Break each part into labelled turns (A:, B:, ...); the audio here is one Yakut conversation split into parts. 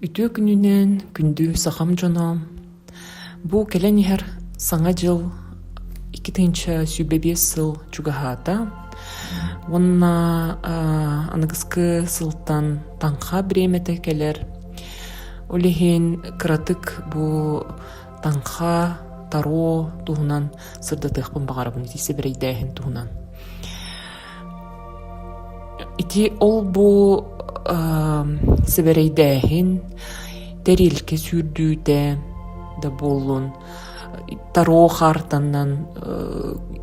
A: Үтүө күнүнэн, күндү сахам дьоно! Бу кэлэн иһэр Саҥа дьыл 2025 сыл чугаһаата уонна аныгыскы сылтан Таҥха бириэмэтэ кэлэр. Ол иһин кыратык бу Таҥха, Таро туһунан сырдатыахпын баҕарабын ити сэбэрэйдээһин туһунан. Ити ол-бу сэбэрэйдээһин, тэриэлкэ сүүрдүүтэ да буоллун, таро хаартанан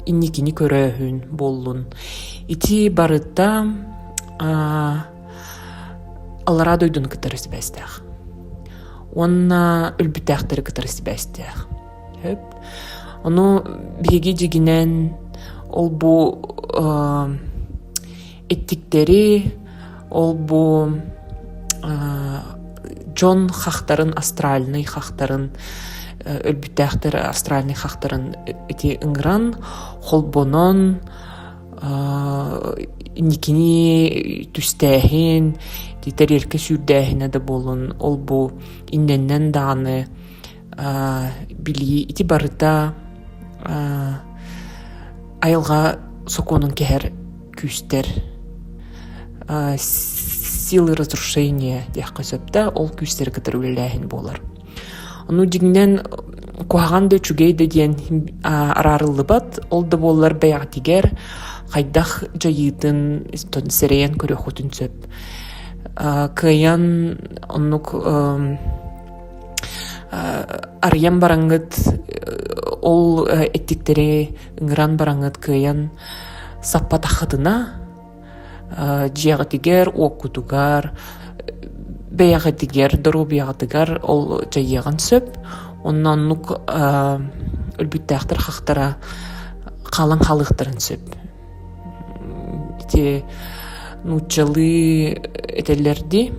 A: инникини көрөөһүн буоллун. Ити барыта аллараа дойдуну кытары сибээстээх. Уонна өлбүттээхтэри кытары сибээстээх. Сөп. Ону биһиги дьигинэн ол-бу эттиктэри, ол-бу дьон хахтарын, астральнай хахтарын, өлбүттээхтэр астральнай хахтарын ити ыҥыран, холбонон, инникини түстээһин, ити тэриэлкэ сүүрдээһинэ да буоллун, ол-бу иннэннэн даҕаны билии ити барыта айылҕа сокуонун кэһэр күүстэр силы разрушения диэххэ сөп да ол күүстэри кытары үлэлээһин буолар. Ону дьиҥинэн куһаҕан да үчүгэй да диэн араарыллыбат, ол да буоллар бэйэҕитигэр хайдах дьайыытын сэрэйэн көрүөххүтүн сөп. Кыайан оннук арыйан бараҥҥыт ол эттиктэри ыҥыран бараҥҥыт кыайан саппатаххытына дьиэҕитигэр, уоккутугар, бэйэҕитигэр, доруобуйаҕытыгар ол дьайыаҕын сөп. Онно оннук өлбүттээхтэр хахтара хаалан хаалыахтарын сөп. Ити нууччалыы этэллэр дии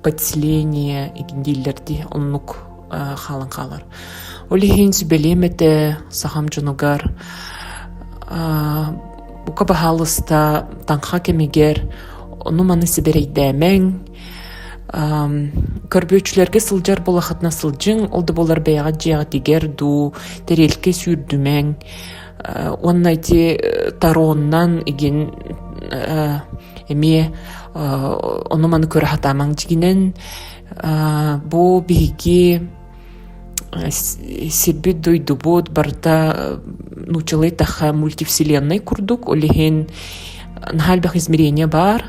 A: подселение дииллэр дии оннук хаалан хаалар. Ол иһин сүбэлиэм этэ сахам дьонугар бука баһаалыста таҥха кэмигэр ону-маны сибэрэйдээмэҥ көрбүөччүлэргэ сылдьар буолахытына сылдьыҥ ол да буоллар бэйэҕит дьиэҕитигэр дуу тэриэлкэ сүүрдүмэҥ уонна ити тароннан игин эмиэ ону-маны көрө сатаамаҥ дьигинэн бу биһиги сирбит дойдубут барыта нууччалыы эттэххэ мультивселенной курдук ол иһин наһаа элбэх измерение баар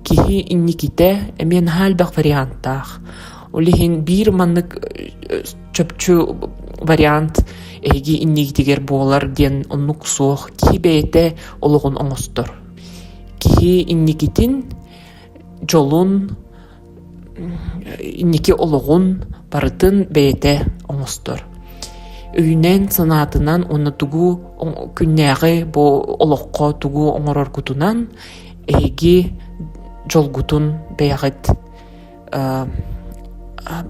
A: киһи инникитэ эмиэ наһаа элбэх варианттаах ол иһин биир маннык чопчу вариант эһиги иннигитигэр буолар диэн оннук суох киһи бэйэтэ олоҕун оҥостор Киһи инникитин, дьолун, инники олоҕун барытын бэйэтэ оҥостор. Өйүнэн, санаатынан уонна тугу күннээҕи бу олоххо тугу оҥороргутунан эһиги дьолгутун бэйэҕит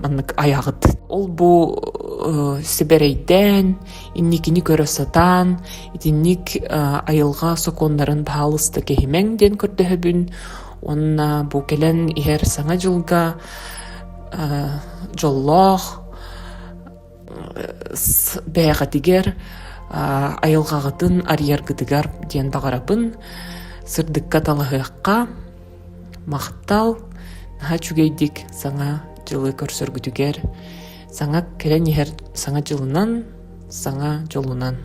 A: маннык айаҕыт. Ол бу сибэрэйдээн, инникини көрө сатаан, итинник айылҕа сокуоннарын баһаалыста кэһимэҥ диэн көрдөһөбүн. Уонна бу кэлэн иһэр Саҥа дьылга дьоллоох бэйэҕитигэр айылҕаҕытын арыйаргытыгар диэн баҕарабын. Сырдыкка талаһыахха. Махтал, наһаа үчүгэйдик Саҥа дьылы көрсөргүтүгэр, саҥа кэлэн иһэр Саҥа дьылынан, саҥа дьолунан.